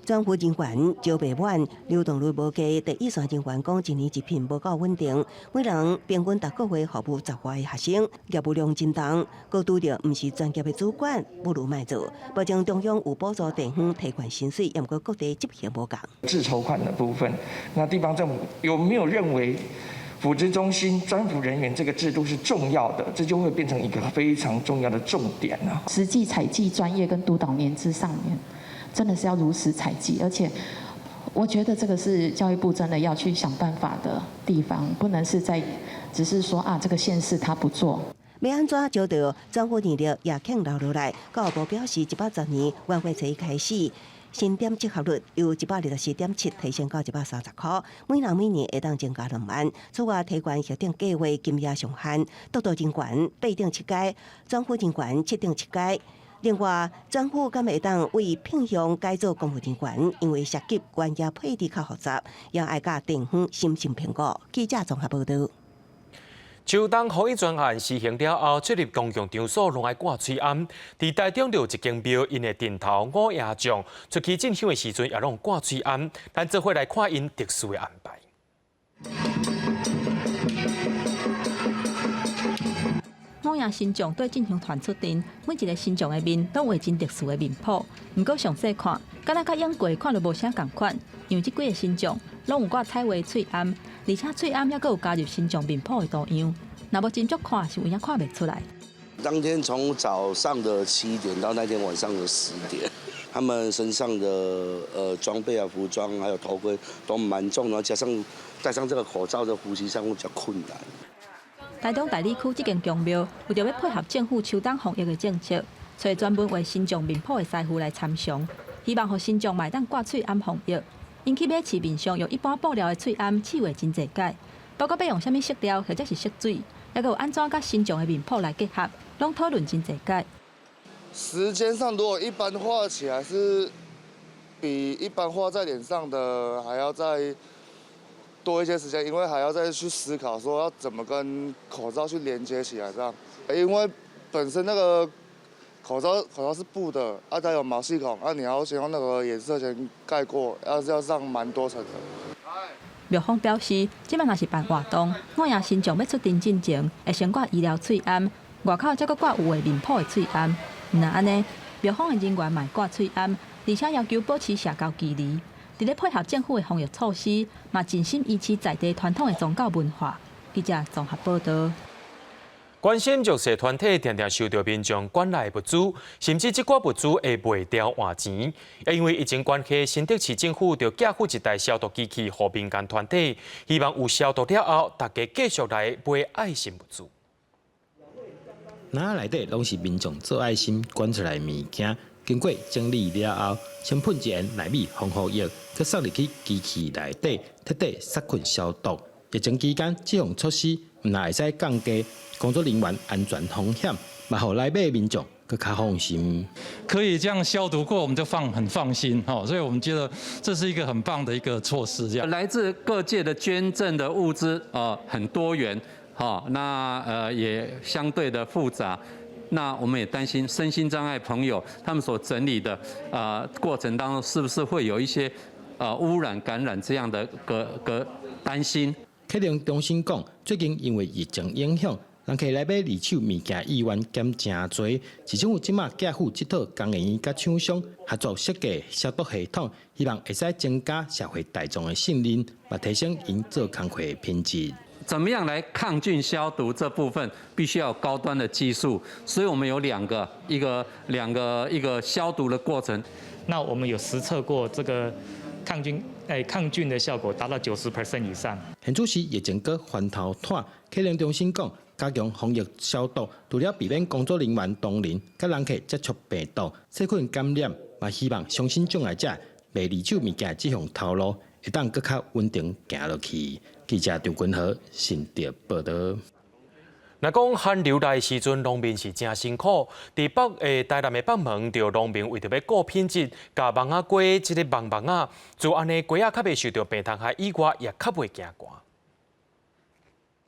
專輔人員招袂滿，流動率無低。第一線人員講，一年一聘無夠穩定，每人平均逐個月服務十外个學生，業務量真重。閣拄著毋是專業的主管，不如莫做。目前中央有補助地方提懸薪水，毋過各地執行無仝。自籌款的部分，那地方政府有沒有認為輔諮中心專輔人員這個制度是重要的？這就會變成一個非常重要的重點啦。實際採計專業跟督導年資上面，真的是要如實採計，而且我覺得這個是教育部真的要去想辦法的地方，不能是在只是說啊，這個縣市他不做。欲按怎招著專輔人力也欠留落來。教育部表示，110年原會初開始，薪點折合率由124.7提升到130箍，每人每年會當增加2萬。此外，提懸核定計畫金額上限，督導人員8.7階，專輔人員7.7階。另外，專輔敢會當為聘用改做公務人員，因為涉及專業配置較複雜，也愛佮地方審慎評估。記者綜合報導。秋冬防疫專案施行了後，出入公共場所攏愛掛喙罨。佇台中就有一間廟，𪜶的陣頭五爺將出去進香的時陣也攏掛喙罨。咱做伙來看𪜶特殊的安排。五爺神將綴進香團出陣，每一个神將的面攏畫真特殊的面譜。毋過詳細看，敢若佮演過看著無啥仝款，因為這幾个神將攏有掛彩畫喙罨，而且喙罨猶閣有加入神將面譜的圖樣。若無斟酌看，是有影看袂出來。當天從早上的7點到那天晚上的10點，他們身上的裝備啊、服裝還有頭盔都蠻重，然後加上戴上這個口罩的呼吸上會比較困難。台中大里區這間宮廟為著欲配合政府秋冬防疫的政策，揣專門畫神將面譜的師傅來參詳，希望予神將嘛會當掛喙罨防疫。𪜶去買市面上用一般布料的喙罨試畫真濟改，包括欲用啥物色調或者是色水，猶閣有按怎佮神將的面譜來結合，攏討論真濟擺。時間上，如果一般畫起來是比一般畫在臉上的還要再多一些時間，因為還要再去思考說要怎麼跟口罩去連接起來，這樣。因為本身那個口罩是布的，啊，它有毛細孔，啊，你要先用那個顏色先蓋過，要上蠻多層的。廟方表示，這擺若是辦活動，五爺神將欲出陣進前，會先掛醫療喙罨，外口才閣掛有畫面譜的喙罨。毋但按呢，廟方的人員嘛會掛喙罨，而且要求保持社交距離。佇咧配合政府的防疫措施，嘛盡心維持在地傳統的宗教文化。記者綜合報導。關心弱勢團體，定定受著民眾關愛物資，甚至這寡物資會賣掉換錢。因為疫情關係，新竹市政府就寄付一台消毒機器予民間團體，希望有消毒了後，大家繼續來買愛心物資。籃仔內底攏是民眾做愛心捐出來物件，經過整理了後，先噴一遍奈米防護液，閣送入去機器內底，徹底殺菌消毒。疫情期間，這項措施毋但會使降低工作人員安全風險，嘛予來買民眾閣較放心。可以這樣消毒過，我們就很放心，所以我們覺得這是一個很棒的一個措施。這樣來自各界的捐贈的物資啊，很多元，那也相對的複雜。那我們也擔心身心障礙朋友他們所整理的過程當中，是不是會有一些污染、感染這樣的個擔心？客運中心講，最近因為疫情影響，人客來買二手物件意願減誠濟。市政府這馬寄付這套工研院佮廠商合作設計消毒系統，希望會使增加社會大眾的信任，嘛提升𪜶做工課的品質。怎麼樣來抗菌消毒這部分必須要有高端的技術，所以我們有兩個，一個兩個一個消毒的過程。那我們有實測過這個抗菌的效果達到90% 以上。現此時疫情閣翻頭湠，客運中心講加強防疫消毒，除了避免工作人員同仁佮人客接觸病毒、細菌感染，嘛希望身心障礙者賣二手物件這項頭路會當閣較穩定行落去。記者張君和新竹報導。若講寒流來時陣，農民是誠辛苦。佇北的台南的北門，著農民為著欲顧品質，共網仔雞這个網網仔，就按呢雞仔較袂受著病蟲害以外，也較袂驚寒。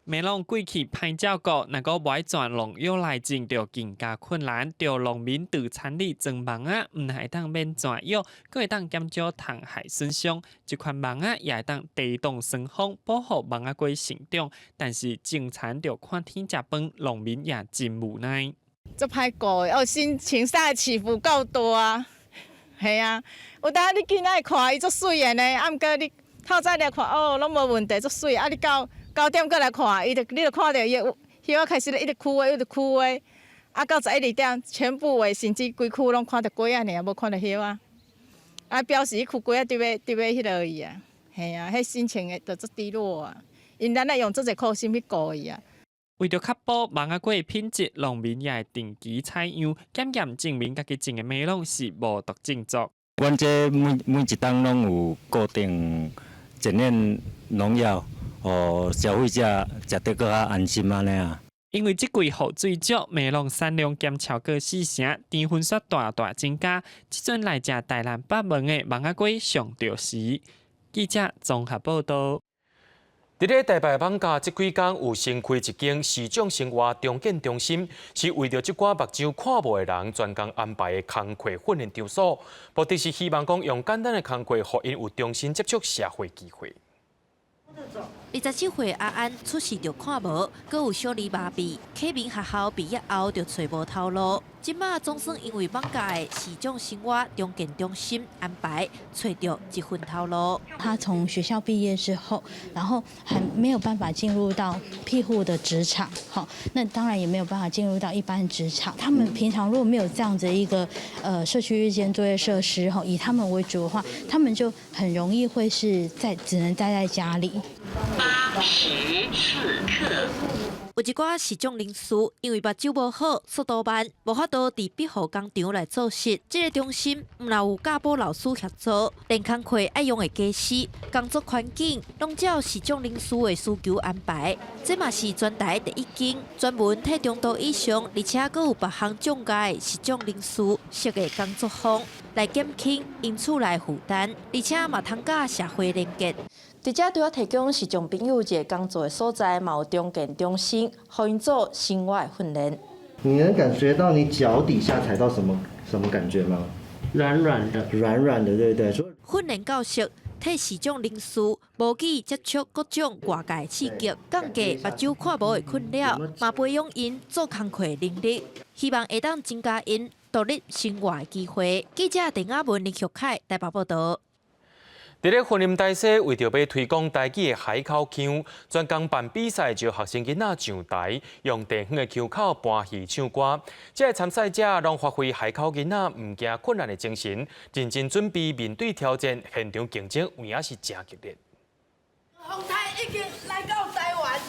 麥農季氣歹照顧，若閣無愛攢農藥來種，就更加困難。著農民佇田裡裝網仔，毋但會當免攢藥，閣會當減少蟲害損傷。這款網仔也會當抵擋霜風，保護網仔雞成長。但是種田著看天食飯，農民也真無奈。足歹顧的，哦，心情上起伏夠大啊，係啊，有當你囡仔看伊足媠的呢，啊，毋過你透早來看，哦，攏無問題，足媠，啊，你到9點閣來看，伊就你就看著伊葉仔開始咧一直枯萎，一直枯萎，啊，到11、12點，全部的甚至規區攏看著雞仔爾，無看著葉仔，啊，表示彼區雞仔佇欲佇欲彼落去啊，嘿啊，彼心情會就足低落啊，因咱愛用足濟苦心去顧伊啊。為著確保網仔雞的品質，農民也會定期採樣檢驗，證明家己種的麥攏是無毒種作。阮這每每一冬攏有固定檢驗農藥。予消費者食得閣較安心按呢啊。因為這季雨水少，麥農產量減超過四成，甜分煞大大增加。這陣來食台南北門的網仔雞上著時。記者綜合報導。佇咧台北艋舺這幾工有新開一間視障生活重建中心，是為著這寡目睭看無的人專工安排的工課訓練場所，目的是希望講用簡單的工課，予𪜶有重新接觸社會機會。27歲阿安出世就看無，閣有小兒麻痺，啟明學校畢業後就揣無頭路。這馬總算因為艋舺的視障生活重建中心安排，揣著一份頭路。他從學校畢業之後，然後還沒有辦法進入到庇護的職場，好，那當然也沒有辦法進入到一般職場。他們平常如果沒有這樣子一個社區日間作業設施，以他們為主的話，他們就很容易會是在只能待在家裡。84克。有一寡視障人士因為目睭無好，速度慢，無法度佇庇護工場來做事。這个中心毋但有教保老師協助，連工課愛用的家私、工作環境，攏照視障人士的需求安排。這嘛是全台第一間專門替中度以上，而且閣有別項障礙的視障人士設的工作坊，來減輕𪜶厝內負擔，而且嘛通佮社會連結。佇遮除了提供視障朋友一个工作的所在，嘛有重建中心，予𪜶做生活的訓練。你能感覺到你腳底下踩到什麼什麼感覺嗎？軟軟的，軟軟的，對不對？訓練教室替視障人士模擬接觸各種外界刺激，降低目睭看無的困擾，嘛培養𪜶做工課的能力，希望會當增加𪜶獨立生活的機會。記者鄧亞文、林玉凱台北報導。佇咧雲林大溪，為著欲推廣台語的海口腔，專工辦比賽，招學生囡仔上台，用地方的腔口搬戲唱歌。這个參賽者攏發揮海口囡仔毋驚困難的精神，認真準備面對挑戰，現場競爭有影是誠激烈。風台已經來到台灣。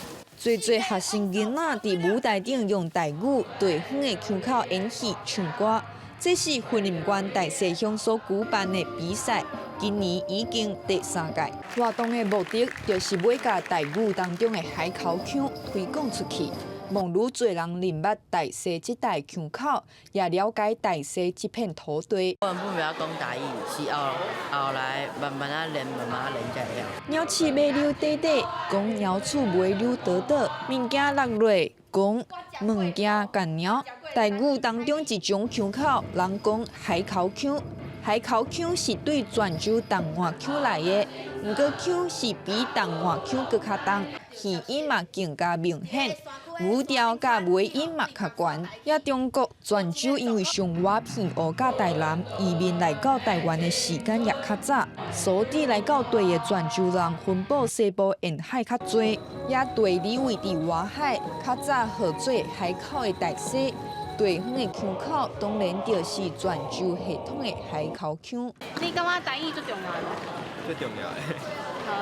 濟濟學生囡仔佇舞台頂用台語地方的腔口演戲唱歌，這是雲林縣大溪鄉所舉辦的比賽，今年已經第三屆。活動的目的就是欲共台語當中的海口腔推廣出去，望愈濟人認捌大溪這帶腔口，也了解大溪這片土地。我原本袂曉講台語，是後後來慢慢仔練，慢慢仔練才會曉。鳥鼠欲溜短短，講鳥鼠袂溜倒倒，物件落落，講物件干鳥。台語當中一種腔口，人講海口腔。海口腔是對泉州東岸腔來的，毋過腔是比東岸腔閣較重，鼻音嘛更加明顯，語調佮尾音嘛較懸。也中國泉州因為上倚澎湖佮台南，移民來到台灣的時間也較早，所以來到地的泉州人分布西部沿海較濟，也地理位置外海較早號做海口的大溪。地方的腔口當然就是泉州系統的海口腔。你感覺台語最重要無？最重要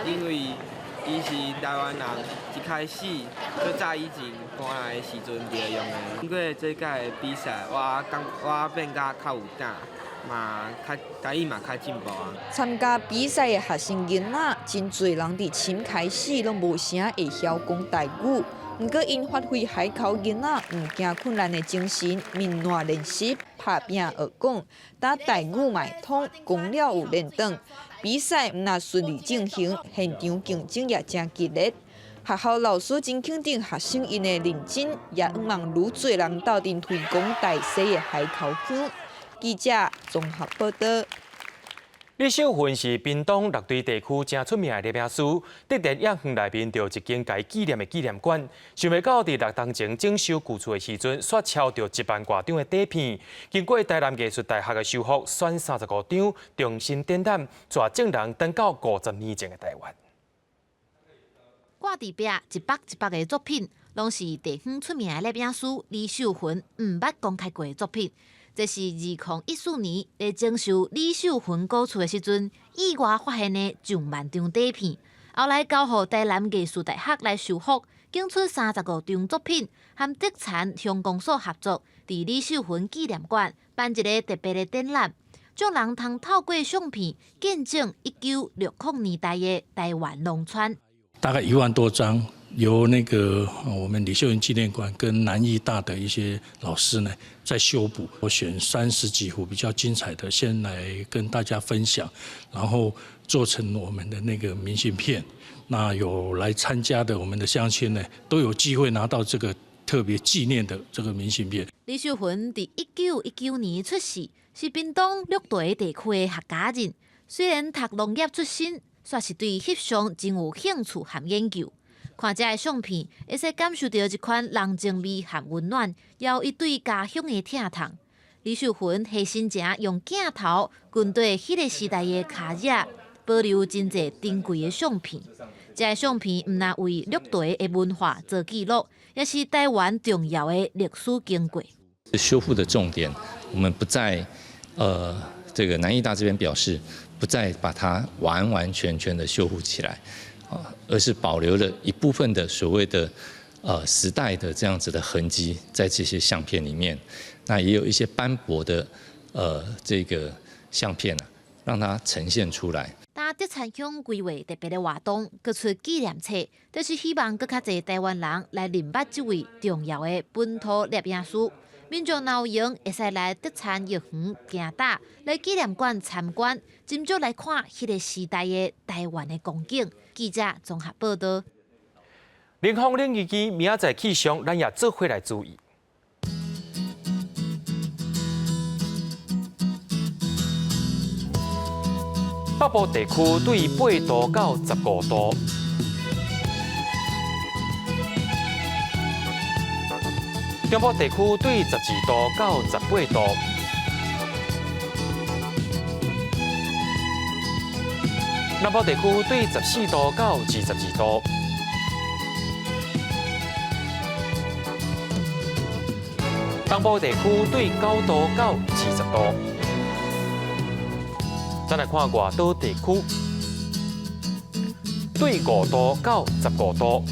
的，因為伊是台灣人一開始最早以前搬來的時陣就用的。經過這屆的比賽，我感我變甲較有膽，嘛較台語嘛較進步啊。參加比賽的學生囡仔，真濟人佇深開始攏無啥會曉講台語。毋過𪜶發揮海口囡仔毋驚困難的精神，面爛練習，拍拚學講，打台語嘛會通，講了有練轉。比賽毋但順利進行，現場競爭也誠激烈。學校老師真肯定學生𪜶的認真，也向望愈濟人鬥陣推廣台西的海口腔。記者綜合報導。李秀芬是屏東六堆地區誠出名的攝影師，德田藝園內面就有一間共伊紀念的紀念館。想袂到佇6冬前整修舊厝的時陣，煞抄著一萬外張的底片。經過台南藝術大學的修復，選35張重新展覽，帶眾人轉到50年前的台灣。掛佇壁一幅一幅的作品，攏是地方出名的攝影師李秀芬毋捌公開過的作品。這是2014年咧整修李秀芬古厝的時陣，意外發現的上萬張底片。後來交予台南藝術大學來修復，揀出35張作品，和德田鄉公所合作，佇李秀芬紀念館辦一个特別的展覽，眾人通透過相片見證1960年代的台灣農村。大概1萬多張，由那個我們李秀雲紀念館跟南藝大的一些老師呢，在修補。我選30幾幅比較精彩的，先來跟大家分享，然後做成我們的那個明信片。那有來參加的我們的鄉親呢，都有機會拿到這個特別紀念的這個明信片。李秀芬佇1919年出世，是屏東綠地地區的客家人。雖然讀農業出身，煞是對翕相真有興趣和研究。看這个相片，會使感受著一款人情味和溫暖，也有伊對家鄉的疼痛。李秀芬犧牲前用鏡頭跟綴彼个時代的跤跡，保留真濟珍貴的相片。這个相片毋但為綠地的文化做記錄，也是台灣重要的歷史經過。修復的重點，我們不在，這個南藝大這邊表示，不再把它完完全全的修復起來，而是保留了一部分的所謂的，時代的這樣子的痕跡在這些相片裡面。那也有一些斑駁的，這個相片啊，讓它呈現出來。當德田鄉規劃特別的活動，閣出紀念冊，就是希望閣較濟台灣人來認捌這位重要的本土攝影師。民眾若有閒，會使來德田藝園行搭，來紀念館參觀，斟酌來看彼个時代的台灣的光景。記者綜合報導。冷風冷預計明仔載氣象，咱也做伙來注意。北部地區對8度到15度，中部地區對12度到18度，南部地區對14度到22度，東部地區對9度到20度。咱來看外島地區，對5度到15度。